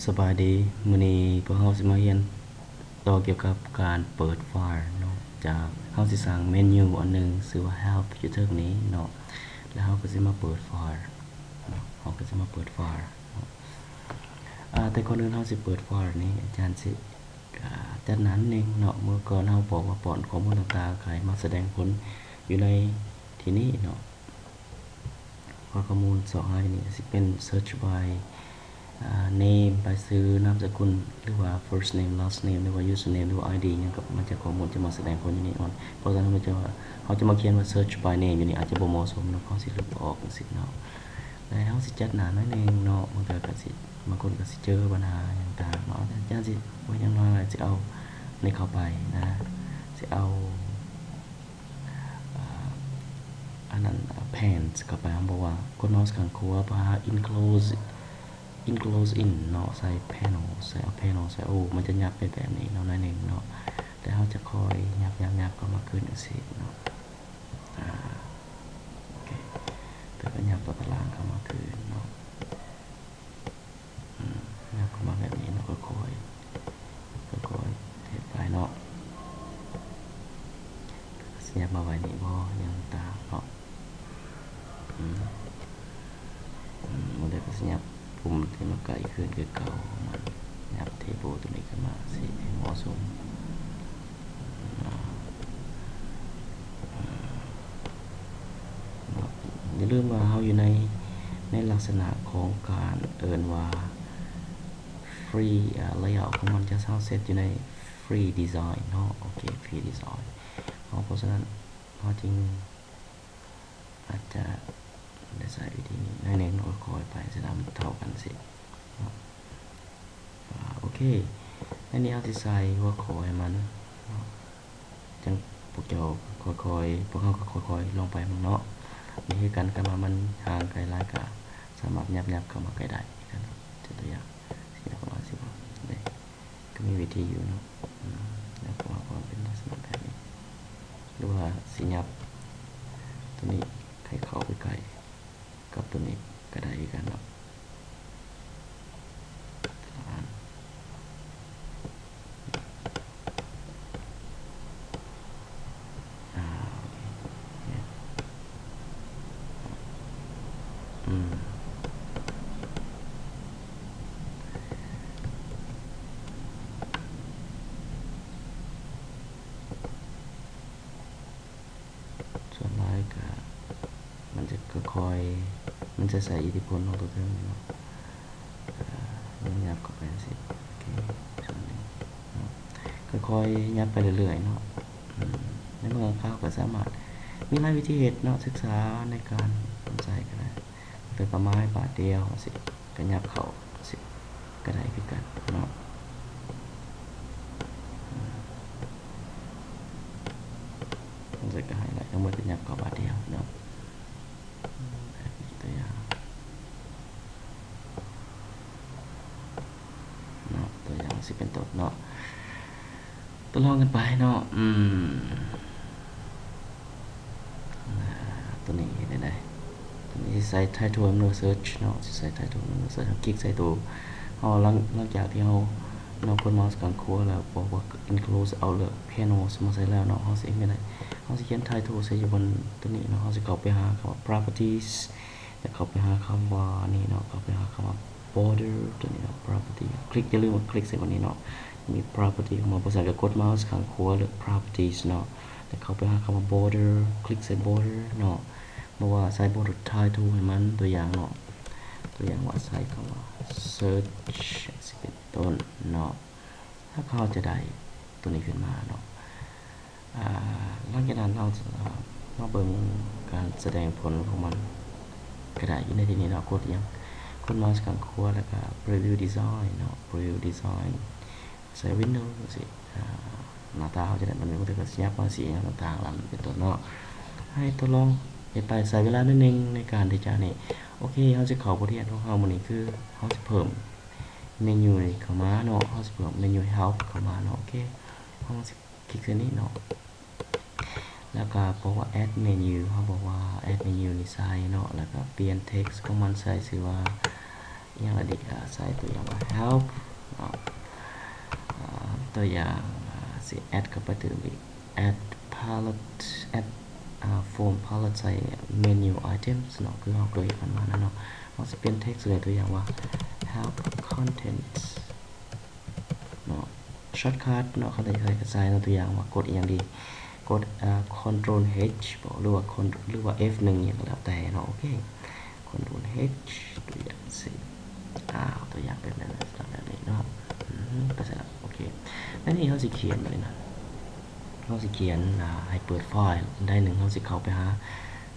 ສະບາຍດີ, ມື້ນີ້ພວກເຮົາຊິມາຮຽນຕໍ່ກ່ຽວກັບການເປີດໄຟລ໌ເນາະ. ຈາກເຮົາຊິສ້າງເມນູອັນໜຶ່ງ ຊື່ວ່າ Help ຢູ່ເທິງນີ້ເນາະ, ແລ້ວເຮົາກໍຊິມາເປີດໄຟລ໌ເນາະ, ເຮົາກໍຊິມາເປີດໄຟລ໌ເນາະ. ອາ ແຕ່ກ່ອນອື່ນເຮົາຊິເປີດໄຟລ໌ນີ້ ອາຈານຊິ ອາ ຈັດໜ້າໜຶ່ງເນາະ. ເມື່ອກ່ອນເຮົາບອກວ່າປ້ອນຂໍ້ມູນຕ່າງໆ ໃຫ້ມາສະແດງຜົນຢູ່ໃນທີ່ນີ້ເນາະ. ຂໍ້ມູນຊອກຫາຢູ່ນີ້ຊິເປັນ search by ອາ name ໄປຊື່ນາມສະກຸນ ຫຼືວ່າ first name last name ຫຼືວ່າ username ຫຼືວ່າ ID ຫຍັງ ກໍມາຈາກຂໍ້ມູນຈະມາສະແດງຜົນຢູ່ນີ້ເນາະ. ເພາະສະນັ້ນ ເຮົາຈະ ເຮົາຈະມາຂຽນວ່າ search by name ຢູ່ນີ້ອາດຈະບໍ່ເໝາະສົມເນາະ, ເຮົາຊິລົບອອກຈັ່ງຊີ້ເນາະ. ແລ້ວເຮົາຊິຈັດໜ້າໜ້ອຍໜຶ່ງເນາະ, ບາງເທື່ອກໍຊິ ບາງຄົນກໍຊິເຈີບັນຫາຫຍັງຕ່າງເນາະ. ອາຈານຊິບໍ່ເຮັດຫຍັງຫຼາຍ ຊິເອົານີ້ເຂົ້າໄປນະ, ຊິເອົາ ອາ ອັນນັ້ນ pants ເຂົ້າໄປ. ເຮົາບອກວ່າກົດເມົາສ໌ຂ້າງຂວາ ເພື່ອຫາ enclose enclose in ເນາະ, ໃສ່ panel ໃສ່ ເອົາ panel ໃສ່. ໂອ້ ມັນຈະຫຍັບໄປແບບນີ້ເນາະ ໜ້ອຍໜຶ່ງເນາະ, ແຕ່ເຮົາຈະຄ່ອຍຫຍັບໆໆ ເຂົ້າມາຄືນຈັ່ງຊີ້ເນາະ. ອາ ໂອເຄ ແລ້ວກໍຫຍັບຕົວຕາລາງເຂົ້າມາຄືນເນາະ. ອືມ ຫຍັບເຂົ້າມາແບບນີ້ເນາະ, ຄ່ອຍໆ ຄ່ອຍໆເຮັດໄປເນາະ. ຊິຫຍັບມາໄວ້ນີ້ບໍ່ ຫຍັງຕ່າງເນາະ. ອືມ ອືມ ແລ້ວກໍຊິຫຍັບປຸ່ມທີ່ມາໃກ້ຂຶ້ນຄືເກົ່າ, ຫຍັບ table ຕົວນີ້ຂຶ້ນມາ ຊິໃຫ້ເໝາະສົມ. ອາ ເນາະ, ຢ່າລືມວ່າເຮົາຢູ່ໃນ ໃນລັກສະນະຂອງການເອີ້ນວ່າ free ອາ layout ຂອງມັນຈະເຮົາເຊັດຢູ່ໃນ free design ເນາະ. ໂອເຄ free design ເນາະ, ເພາະສະນັ້ນເຮົາຈຶ່ງອາດຈະໄດ້ໃຊ້ວິທີນີ້ໜ້ອຍໜຶ່ງເນາະ, ຄ່ອຍໆໄປ ຊິນຳເທົ່າກັນຊິເນາະ. ອາ ໂອເຄ ໃນນີ້ເຮົາຊິໃສ່ຫົວຂໍ້ໃຫ້ມັນເນາະ, ຈັ່ງພວກເຈົ້າຄ່ອຍໆ ພວກເຮົາກໍຄ່ອຍໆລົງໄປເບິ່ງເນາະ. ນີ້ຄືກັນ, ຄັນວ່າມັນຫ່າງໄກຫຼາຍກໍສາມາດຫຍັບໆເຂົ້າມາໃກ້ໄດ້ຄືກັນເນາະ. ຍົກຕົວຢ່າງ ຫຍັບເຂົ້າມາຊິບໍ່ ເດ້ ກໍມີວິທີຢູ່ເນາະ. ອືມ ຫຍັບເຂົ້າມາ ເພາະມັນເປັນລັກສະນະແບບນີ້, ຫຼືວ່າຊິຫຍັບຕົວນີ້ໃຫ້ເຂົ້າໄປໃກ້ ກັບຕົວນີ້ກໍໄດ້ຄືກັນເນາະ. ອາ ໂອເຄ ອືມ ສ່ວນຫຼາຍກະມັນຈະຄ່ອຍໆ ມັນຈະໃຊ້ອິດທິພົນຂອງຕົວເທິງນີ້ເນາະ. ອາ ຫຍັບເຂົ້າໄປຈັ່ງຊີ້ ໂອເຄ ສ່ວນໜຶ່ງເນາະ, ຄ່ອຍໆຫຍັບໄປເລື້ອຍໆເນາະ. ອືມ ໃນເບື້ອງຂາວກໍສາມາດ ມີຫຼາຍວິທີເຮັດເນາະ, ສຶກສາໃນການນຳໃຊ້ກໍໄດ້. ເປັນປະມານບາດດຽວຈັ່ງຊີ້ ກໍຫຍັບເຂົ້າຈັ່ງຊີ້ກໍໄດ້ຄືກັນເນາະ. ອືມ ຈັ່ງຊີ້ກໍໃຫ້ໄດ້ ທັງໝົດກໍຫຍັບເຂົ້າບາດດຽວເນາະ. ອືມ ຕົວຢ່າງເນາະ, ຕົວຢ່າງຊິເປັນຕົ້ນເນາະ. ທົດລອງກັນໄປເນາະ. ອືມ ອາ ຕົວນີ້ເຮັດໄດ້ ຕົວນີ້ຊິໃສ່ title ເນາະ search ເນາະ, ຊິໃສ່ title ເນາະ search. ເຮົາຄລິກໃສ່ໂຕ ເຮົາ ຫຼັງ ຫຼັງຈາກທີ່ເຮົາເນາະ ກົດເມົາສ໌ຂ້າງຂວາແລ້ວ ບອກວ່າ enclose ເອົາເລືອກ panel ມາໃສ່ແລ້ວເນາະ, ເຮົາຊິເຮັດແນວໃດ? ເຮົາຊິຂຽນ title ໃສ່ຢູ່ບ່ອນຕົວນີ້ເນາະ, ເຮົາຊິເຂົ້າໄປຫາຄຳວ່າ properties ແລ້ວເຂົ້າໄປຫາຄຳວ່ານີ້ເນາະ, ເຂົ້າໄປຫາຄຳວ່າ border ຕົວນີ້ເນາະ, property ຄລິກ ຢ່າລືມວ່າຄລິກໃສ່ບ່ອນນີ້ເນາະ, ມີ property ເຂົ້າມາ. ບໍ່ຊັ້ນກໍກົດເມົາສ໌ຂ້າງຂວາ ເລືອກ properties ເນາະ, ແລ້ວເຂົ້າໄປຫາຄຳວ່າ border ຄລິກໃສ່ border ເນາະ, ບໍ່ວ່າໃສ່ border title ໃຫ້ມັນ, ຕົວຢ່າງເນາະ, ຕົວຢ່າງວ່າໃສ່ຄຳວ່າ search ຊິເປັນຕົ້ນເນາະ, ແລ້ວເຮົາຈະໄດ້ຕົວນີ້ຂຶ້ນມາເນາະ. ອາ ຫຼັງຈາກນັ້ນເຮົາ ເຮົາເບິ່ງການສະແດງຜົນຂອງມັນກໍໄດ້ຢູ່ໃນທີ່ນີ້ເນາະ, ກົດຫຍັງ ກົດເມົາສ໌ຂ້າງຂວາ ແລ້ວກໍ preview design ເນາະ, preview design ໃສ່ window ຈັ່ງຊີ້ ອາ ໜ້າຕາເຮົາຈະໄດ້ ມັນມີ ມັນກໍຊິຫຍັບມາຊີ້ຫຍັງຕ່າງໆ ລະເປັນຕົ້ນເນາະ. ໃຫ້ທົດລອງເຮັດໄປ ໃຊ້ເວລາໜ້ອຍໜຶ່ງໃນການທີ່ຈະນີ້. ໂອເຄ ເຮົາຊິເຂົ້າບົດຮຽນຂອງເຮົາມື້ນີ້ ຄືເຮົາຊິເພີ່ມເມນູນີ້ເຂົ້າມາເນາະ, ເຮົາຊິເພີ່ມເມນູ help ເຂົ້າມາເນາະ. ໂອເຄ ເຮົາຊິ ຄລິກໃສ່ນີ້ເນາະ ແລ້ວກໍບອກວ່າ add menu ເຮົາບອກວ່າ add menu ນີ້ໃສ່ເນາະ, ແລ້ວກໍປ່ຽນ text ຂອງມັນໃສ່ຊື່ວ່າ ຫຍັງລະດີ ອາ ໃສ່ຕົວຢ່າງວ່າ help ເນາະ ອາ ຕົວຢ່າງ ອາ ຊິ add ເຂົ້າໄປຕື່ມອີກ add palette add ອາ from palette ໃສ່ menu items ເນາະ ຄືເຮົາເຄີຍເຮັດຜ່ານມານັ້ນເນາະ. ເຮົາຊິປ່ຽນ text ໃສ່ຕົວຢ່າງວ່າ help contents ເນາະ shortcut ເນາະ ຄັນຈະໃສ່ກໍໃສ່ເນາະ ຕົວຢ່າງວ່າກົດອີ່ຫຍັງດີ ກົດ ອາ control H ບໍ ຫຼືວ່າ con ຫຼືວ່າ F ໜຶ່ງ ຫຍັງກໍແລ້ວແຕ່ເນາະ. ໂອເຄ control H ຕົວຢ່າງຊີ້ ອາ ຕົວຢ່າງແບບນັ້ນ ແບບນີ້ເນາະ ອືມ ໄປໃສ່ລະ. ໂອເຄ ໃນນີ້ເຮົາຊິຂຽນແບບນີ້ນະ ເຮົາຊິຂຽນ ອາ ໃຫ້ເປີດໄຟລ໌ ໃດໜຶ່ງ ເຮົາຊິເຂົ້າໄປຫາ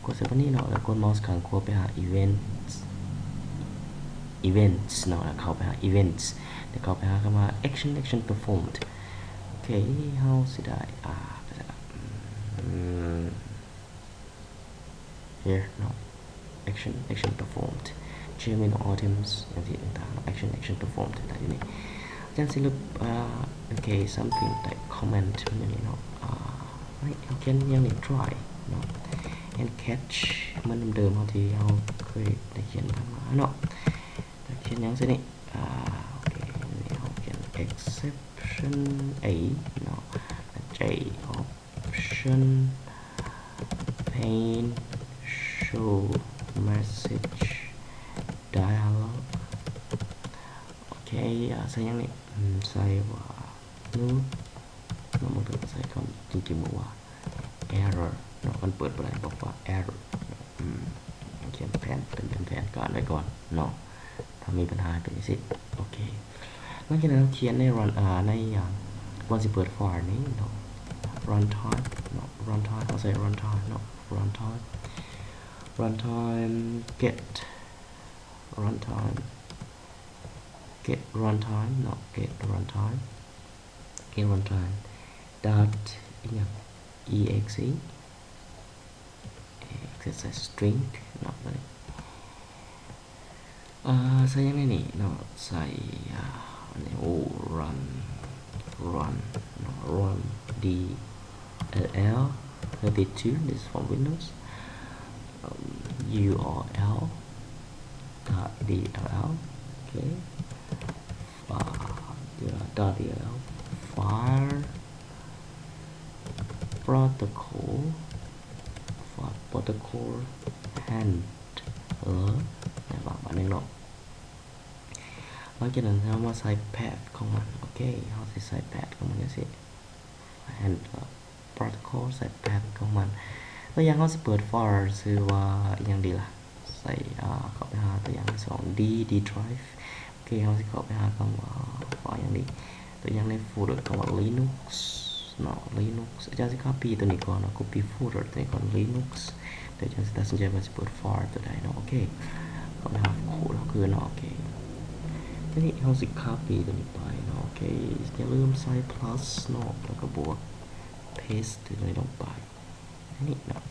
ກົດໃສ່ໂຕນີ້ເນາະ ແລ້ວກົດເມົາສ໌ຂ້າງຂວາໄປຫາ events events ເນາະ ແລ້ວເຂົ້າໄປຫາ events ແລ້ວເຂົ້າໄປຫາຄຳວ່າ action action performed. ໂອເຄ ເຮົາຊິໄດ້ ອາ ອືມ here ເນາະ action action performed, genuine items ຈັ່ງຊີ້ຕ່າງໆເນາະ action action performed ໄດ້ຢູ່ນີ້. ຈັ່ງຊີ້ລະ ອາ ໂອເຄ something like comment ມັນຢູ່ນີ້ເນາະ ອາ ເຮົາຂຽນຫຍັງນີ້ try ເນາະ and catch ເໝືອນເດີມໆ ເຮົາທີ່ເຮົາເຄີຍໄດ້ຂຽນຜ່ານມາເນາະ. ແລ້ວຂຽນຫຍັງໃສ່ນີ້ ອາ ໂອເຄ ນີ້ເຮົາຂຽນ exception A ເນາະ J option pane show message dialog. ໂອເຄ ອາ ໃສ່ຫຍັງນີ້ ອືມ ໃສ່ວ່າ nude ເນາະ ມັນກໍໃສ່ຄຳ ຈິງໆ ບອກວ່າ error ເນາະ ຄັນເປີດບໍ່ໄດ້ບອກວ່າ error ເນາະ. ອືມ ຂຽນແຜນເປັນແຜນການໄວ້ກ່ອນເນາະ ຖ້າມີບັນຫາເປັນຈັ່ງຊີ້. ໂອເຄ ຫຼັງຈາກນັ້ນເຮົາຂຽນໃນ run ອາ ໃນຫຍັງ ກ່ອນຊິເປີດໄຟລ໌ນີ້ເນາະ runtime ເນາະ runtime ເຮົາໃສ່ runtime ເນາະ runtime runtime get runtime get runtime ເນາະ get runtime get runtime dot ອີຫຍັງ exe exe ໃສ່ string ເນາະ ຕົວນີ້ ອາ ໃສ່ຫຍັງໃນນີ້ເນາະ ໃສ່ ອາ ອັນນີ້ ໂອ້ run run ເນາະ run dll thirty-two, this is for Windows, um, url dot dll. ໂອເຄ dot dll file protocol file protocol handler ແມ່ນບໍ່ ບາດໜຶ່ງເນາະ. ຫຼັງຈາກນັ້ນເຮົາມາໃສ່ path ຂອງມັນ ໂອເຄ ເຮົາຊິໃສ່ path ຂອງມັນຈັ່ງຊີ້ handler protocol ໃສ່ path ຂອງມັນ. ຕົວຢ່າງເຮົາຊິເປີດ file ຊື່ວ່າອີ່ຫຍັງດີລະ ໃສ່ ອາ ເຂົ້າໄປຫາຕົວຢ່າງທີສອງ D D drive. ໂອເຄ ເຮົາຊິເຂົ້າໄປຫາຄຳວ່າ file ຫຍັງດີ ຕົວຢ່າງໃນ folder ຄຳວ່າ Linux ເນາະ Linux ອາຈານຊິ copy ຕົວນີ້ກ່ອນເນາະ copy folder ຕົວນີ້ກ່ອນ Linux ແລ້ວຈັ່ງຊິຕັດສິນໃຈວ່າຊິເປີດ file ຕົວໃດເນາະ. ໂອເຄ ເຂົ້າໄປຫາ code ເຮົາຄືນເນາະ. ໂອເຄ ທີນີ້ເຮົາຊິ copy ຕົວນີ້ໄປເນາະ. ໂອເຄ ຢ່າລືມໃສ່ plus ເນາະ ແລ້ວກໍບວກ paste ຕົວນີ້ລົງໄປ ນີ້ເນາະ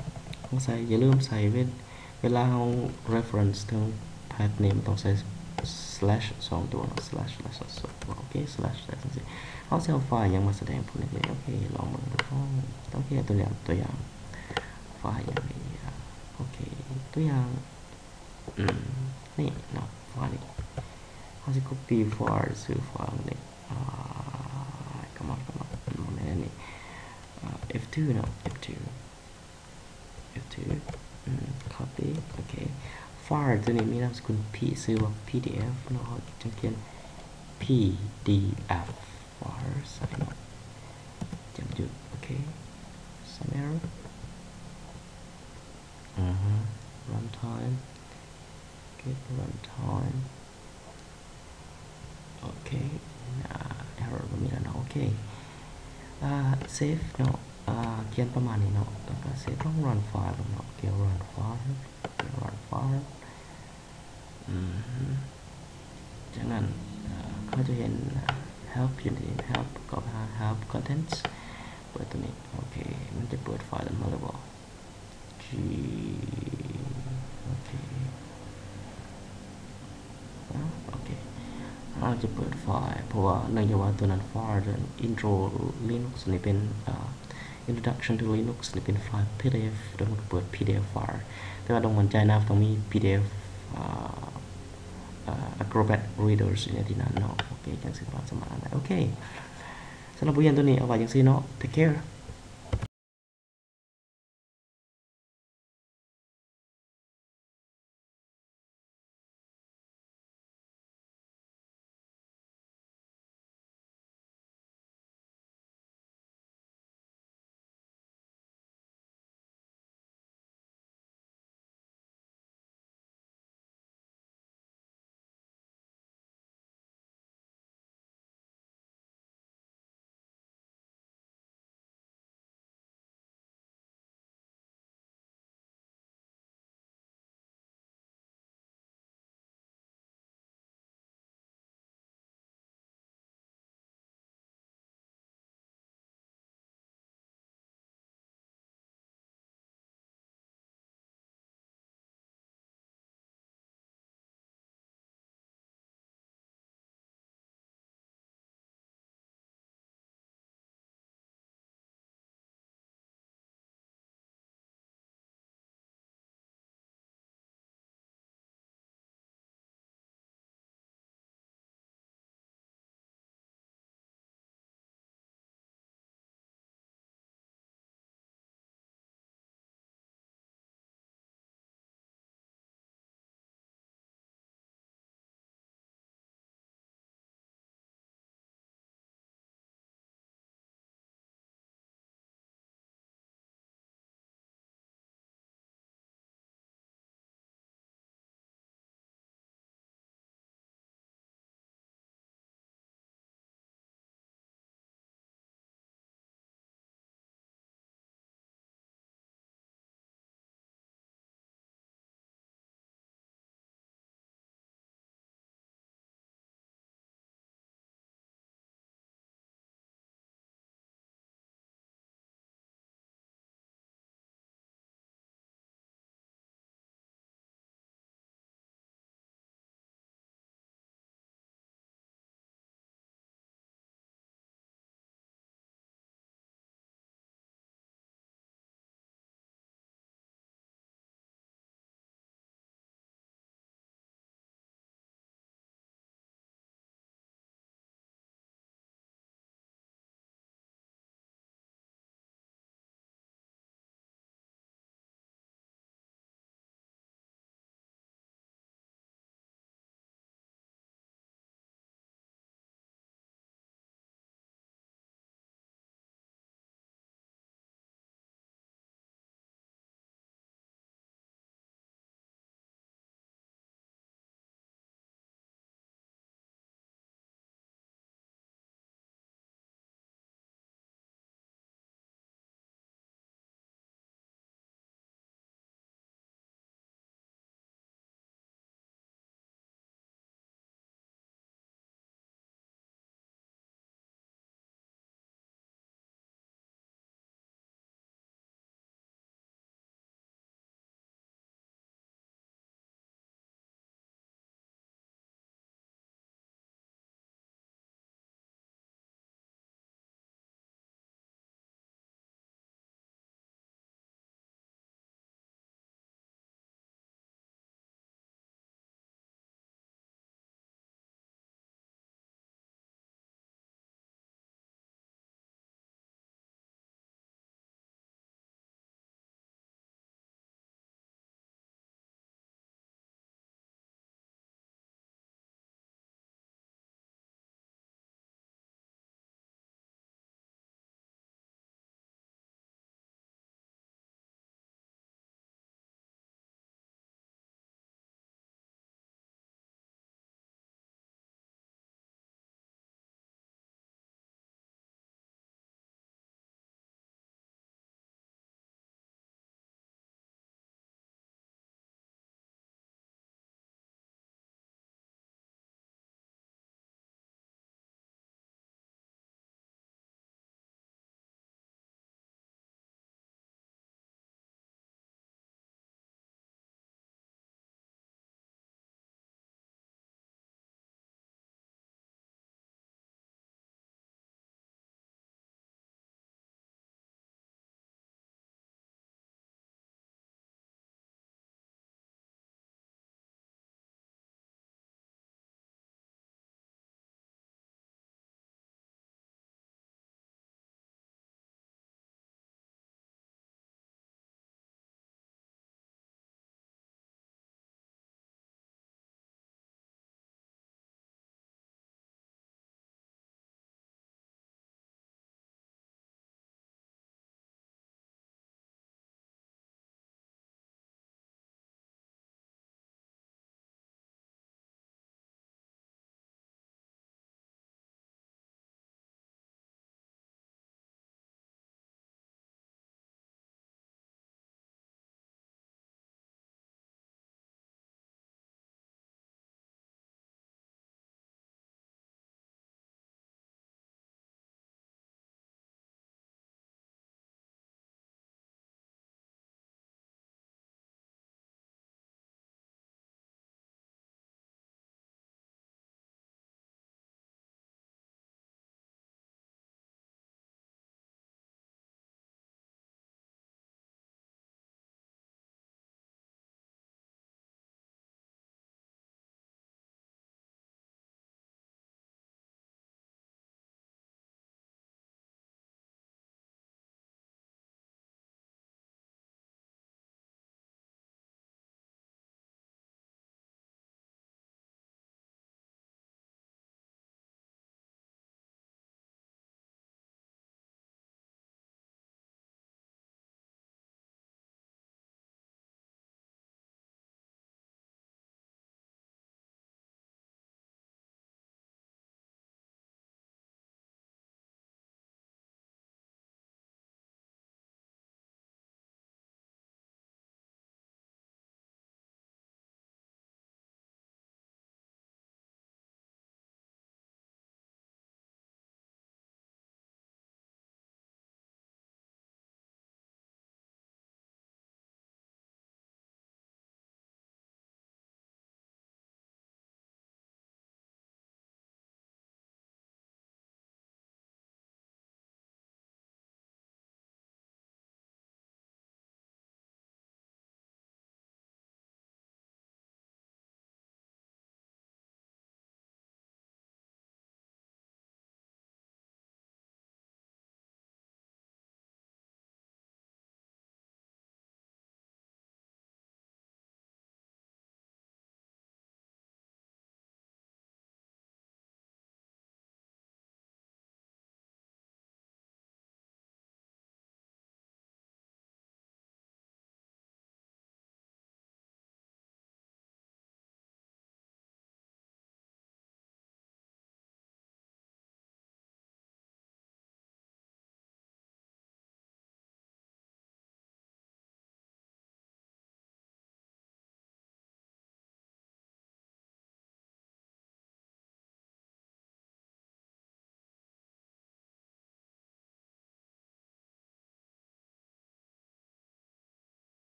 ຕ້ອງໃສ່ ຢ່າລືມໃສ່ເວ ເວລາເຮົາ reference ເຖິງ path name ຕ້ອງໃສ່ slash ສອງຕົວເນາະ slash slash ສອງຕົວ ໂອເຄ slash ໃສ່ຈັ່ງຊີ້. ເຮົາຊິເອົາໄຟລ໌ຫຍັງມາສະແດງພວກນີ້ ໂອເຄ ລອງເບິ່ງດູ. ໂອເຄ ຕົວຢ່າງ ຕົວຢ່າງ ໄຟລ໌ຫຍັງດີ ໂອເຄ ຕົວຢ່າງ ອືມ ນີ້ເນາະ ໄຟລ໌ນີ້ ເຮົາຊິ copy ໄຟລ໌ ຊື່ໄຟລ໌ນີ້ ອາ come on come on ບໍ່ແມ່ນອັນນີ້ ອາ F two ເນາະ F two F two ອືມ copy ໂອເຄ ໄຟລ໌ຕົວນີ້ມີນາມສະກຸນ P ຊື່ວ່າ PDF ເນາະ ເຮົາຈຶ່ງຂຽນ PDF ໄຟລ໌ໃສ່ເນາະ ຈ້ຳຈຸດ ໂອເຄ some error ອືຮຶ runtime get runtime ໂອເຄ ອາ error ບໍ່ມີແລ້ວເນາະ. ໂອເຄ ອາ save ເນາະ ອາ ຂຽນປະມານນີ້ເນາະ ແລ້ວກໍ save ລອງ run file ເບິ່ງເນາະ. ໂອເຄ run file run file ອືມ ຈາກນັ້ນ ອາ ເຂົາຈະເຫັນ help ຢູ່ນີ້ help ກໍຫາ help contents ເປີດຕົວນີ້. ໂອເຄ ມັນຈະເປີດໄຟລ໌ມາຫຼືບໍ່? ໂອເຄ ໂອເຄ ເຮົາຈະເປີດໄຟລ໌ ເພາະວ່າເນື່ອງຈາກວ່າຕົວນັ້ນໄຟລ໌ intro Linux ນີ້ເປັນ ອາ introduction to Linux ນີ້ເປັນໄຟລ໌ PDF ແລ້ວມັນກໍເປີດ PDF ໄຟລ໌ ແຕ່ວ່າຕ້ອງໝັ້ນໃຈນະ ຕ້ອງມີ PDF ອາ Acrobat Reader ຢູ່ໃນທີ່ນັ້ນເນາະ. ໂອເຄ ຈັ່ງຊິພາສາມາດອ່ານໄດ້. ໂອເຄ ສຳລັບບົດຮຽນໂຕນີ້ເອົາໄວ້ຈັ່ງຊີ້ເນາະ. Take care.